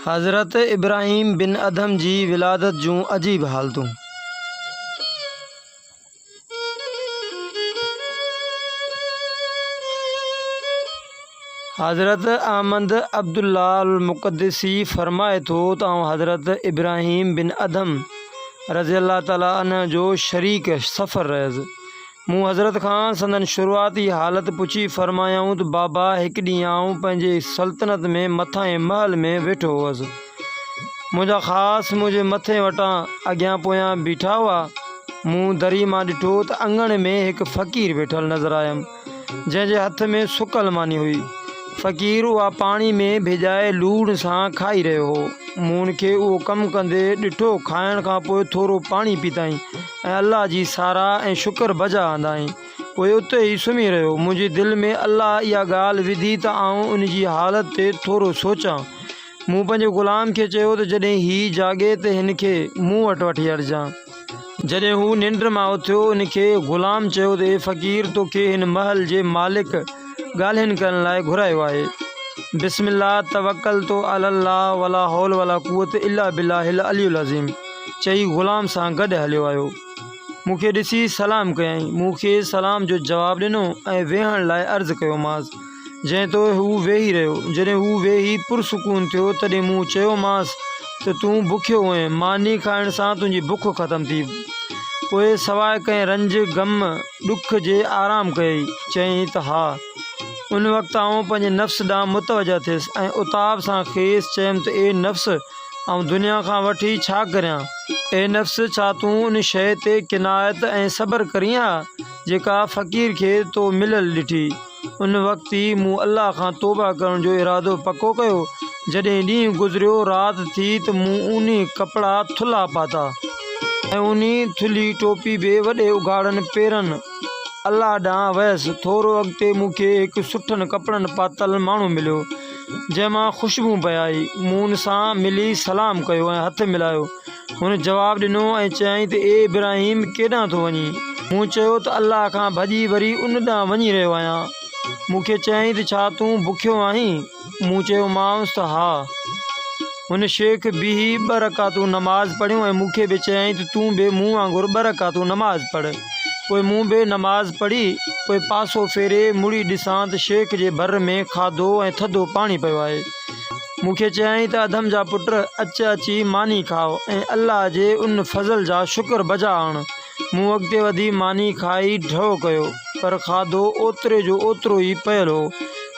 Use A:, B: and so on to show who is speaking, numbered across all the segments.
A: حضرت ابراهيم بن ادهم جي ولادت جون عجيب حالتون. حضرت احمد عبدالله المقدسي فرمائي ٿو ته آئون حضرت ابراهيم بن ادهم رضي الله تعالٰي عنه جو شريڪ سفر رهيس. مون حضرت کان سندن شروعاتي حالت پڇي فرمايائون ته بابا هڪ ڏينهن آئون پنهنجي سلطنت ۾ مٿانهين محل ۾ ويٺو هوس. منهنجا خاص منهنجي مٿي وٽان اڳيان پويان بيٺا هئا. مون دري مان ڏٺو ته اڱڻ ۾ هڪ فقير ويٺل نظر آيم، جنهن جي هٿ ۾ سڪل ماني هئي. فقير اها پاڻي ۾ ڀڄائي لوڻ سان کائي رهيو هو. مون ان کي اهو ڪم ڪندي ڏٺو. کائڻ کان پوء ٿورو پاڻي پيتائين. ۽ الله جي ساراهه ۽ شڪر بجا آندائين. پوء اتي ئي سمهي رهيو. منهنجي دل ۾ الله اها ڳالهه وڌي ته آئون ان جي حالت تي ٿورو سوچان. مون پنهنجي غلام کي چيو ته جڏهن هي جاڳي ته هن کي مون وٽ وٺي اچجان. جڏهن هو ننڊ مان اٿيو، ان کي غلام چيو ته اي فقير! توکي هن محل جي مالڪ ڳالهين ڪرڻ لاء گهرايو آهي. بسم الله توڪلت علي الله ولا حول ولا قوت الا بالله العلي العظيم. چئي غلام سان گڏ هليو آيو. مون کي ڏسي سلام ڪيائين. مون کيس سلام جو جواب ڏنو ۽ ويهڻ لاء عرض ڪيومانس، جنهن تي هو ويهي رهيو. جڏهن هو ويهي پرسڪون ٿيو، تڏهن مون چيومانس ته تون بکيو هئين، ماني کائڻ سان تنهنجي بک ختم ٿي. پوء سواء ڪنهن رنج، غم، ڏک جي آرام ڪيئي؟ چيائين ته ها. ان وقت آئون پنهنجي نفس ڏانهن متوجه ٿيس ۽ عتاب سان کيس چيم ته اي نفس! آئون دنيا کان وٺي ڇا ڪريان؟ اي نفس! ڇا تون ان شيء تي قناعت ۽ صبر ڪرين ها، جيڪا فقير کي تو مليل ڏٺي؟ ان وقت ئي مون الله کان توبه ڪرڻ جو ارادو پڪو ڪيو. جڏهن ڏينهن گذريو، رات ٿي ته مون اوني ڪپڙا ٿلها پاتا ۽ اوني ٿلهي ٽوپي به وڏي اگهاڙن پيرن الله ڏانهن ويس. ٿورو اڳتي مون کي هڪ سٺن ڪپڙن پاتل ماڻهو مليو. جنهن مان خوشبو پئي آئي. مون ان سان ملي سلام ڪيو ۽ هٿ ملايو. هن جواب ڏنو ۽ چيائين ته اي ابراهيم ڪيڏانهن ٿو وڃين؟ مون چيو ته الله کان ڀڄي وري ان ڏانهن وڃي رهيو آهيان. مون کي چيائين ته ڇا تون بکيو آهين؟ مون چيومانس ته ها. هن شيخ بيهي ٻه رڪعتون نماز پڙهيون ۽ مون کي به چيائين ته تون به مون وانگر ٻه رڪعتون نماز پڙهه. پوء مون به نماز پڙهي. پوء پاسو ڦيري مڙي ڏسان ته شيخ جي ڀر ۾ کاڌو ۽ ٿڌو پاڻي پيو آهي. مون کي چيائين ته ادهم جا پٽ اچ اچي ماني کاء ۽ الله جي ان فضل جا شڪر بجا آڻ. مون اڳتي وڌي ماني کائي ڍؤ ڪيو، پر کاڌو اوتري جو اوترو ئي پيل هو.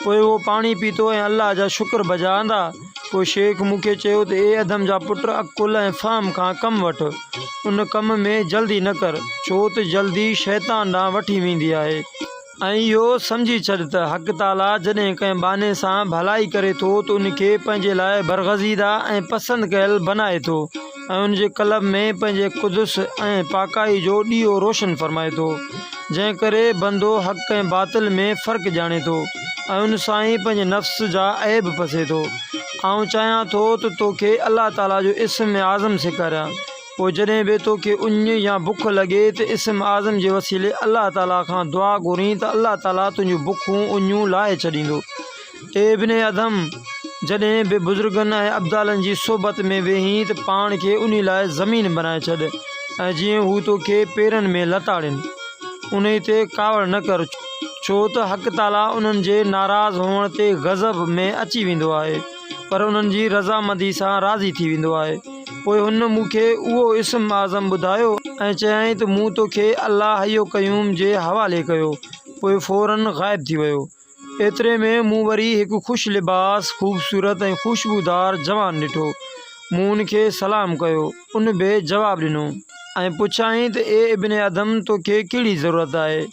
A: پوء اهو پاڻي پيتو ۽ الله جا شڪر بجا آندا. پوء شيخ مون کي چيو ته اي ادهم جا پٽ عقل ۽ فهم کان ڪم وٺ، ان ڪم ۾ جلدي نه ڪر، ڇو ته جلدي شيطان ڏانهن وٺي ويندي آهي. ۽ اهو سمجهي ڇڏ ته حق تعاليٰ جڏهن ڪنهن ٻانهي سان ڀلائي ڪري ٿو ته ان کي پنهنجي لاء برگزيده ۽ پسند ڪيل بنائي ٿو ۽ ان جي قلب ۾ پنهنجي قدس ۽ پاڪائي جو ڏيئو روشن فرمائي ٿو، جنهن ڪري بندو حق ۽ باطل ۾ فرق ڄاڻي ٿو ۽ ان سان ئي پنهنجي نفس جا عيب پسي ٿو. آئون چاهيان ٿو ته توکي الله تعاليٰ جو اسم اعظم سيکاريان. پوء جڏهن به توکي اڃ يا بک لڳي ته اسم اعظم جي وسيلي الله تعاليٰ کان دعا گهرين ته الله تعاليٰ تنهنجون بکون اڃون لاهي ڇڏيندو. اي ابن ادم! جڏهن به بزرگن ۽ ابدالن جي صحبت ۾ ويهين ته پاڻ کي انهي لاء زمين بنائي ڇڏ ۽ جيئن هو توکي پيرن ۾ لتاڙين. انهي تي ڪاوڙ نه ڪر، ڇو ته حق تعاليٰ انهن جي ناراض هئڻ تي غضب ۾ اچي ويندو آهي، پر انهن جي رضامندي سان راضي ٿي ويندو آهي. پوء هن مون کي اهو اسم اعظم ٻڌايو ۽ چيائين ته مون توکي الله حي و قيوم جي حوالي ڪيو. پوء فوراً غائب ٿي ويو. ايتري ۾ مون وري هڪ خوش لباس، خوبصورت ۽ خوشبودار جوان ڏٺو. مون ان کي سلام ڪيو. ان به جواب ڏنو. ۽ پڇيائين ته اي ابن ادم توکي ڪهڙي ضرورت آهي؟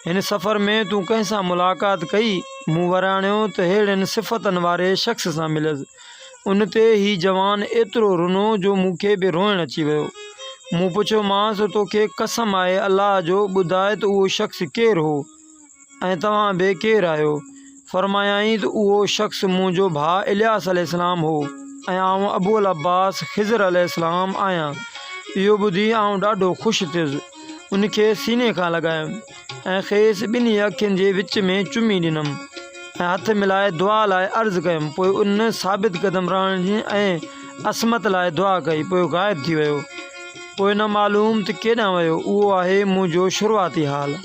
A: هن سفر ۾ تون ڪنهن سان ملاقات ڪئي؟ مون وراڻيو ته ههڙين صفتن واري شخص سان مليس. ان تي هي جوان ايترو رنو جو مون کي به روئڻ اچي ويو. مون پڇيومانس ته توکي قسم آهي الله جو ٻڌاء ته اهو شخص ڪير هو ۽ توهان به ڪير آهيو؟ فرمايائين ته اهو شخص منهنجو ڀاء الياس عليه السلام هو ۽ آئون ابو العباس خضر عليه السلام آهيان. اهو ٻڌي آئون ڏاڍو خوش ٿيس. ان کي سيني کان لڳايم. ۽ کيس ٻنهي اکين جي وچ ۾ چمي ڏنم ۽ هٿ ملائي دعا لاء عرض ڪيم. پوء ان ثابت قدم رهڻ ۽ عصمت لاء دعا ڪئي. پوء غائب ٿي ويو. پوء نه معلوم ته ڪيڏانهن ويو. اهو آهي منهنجو شروعاتي حال.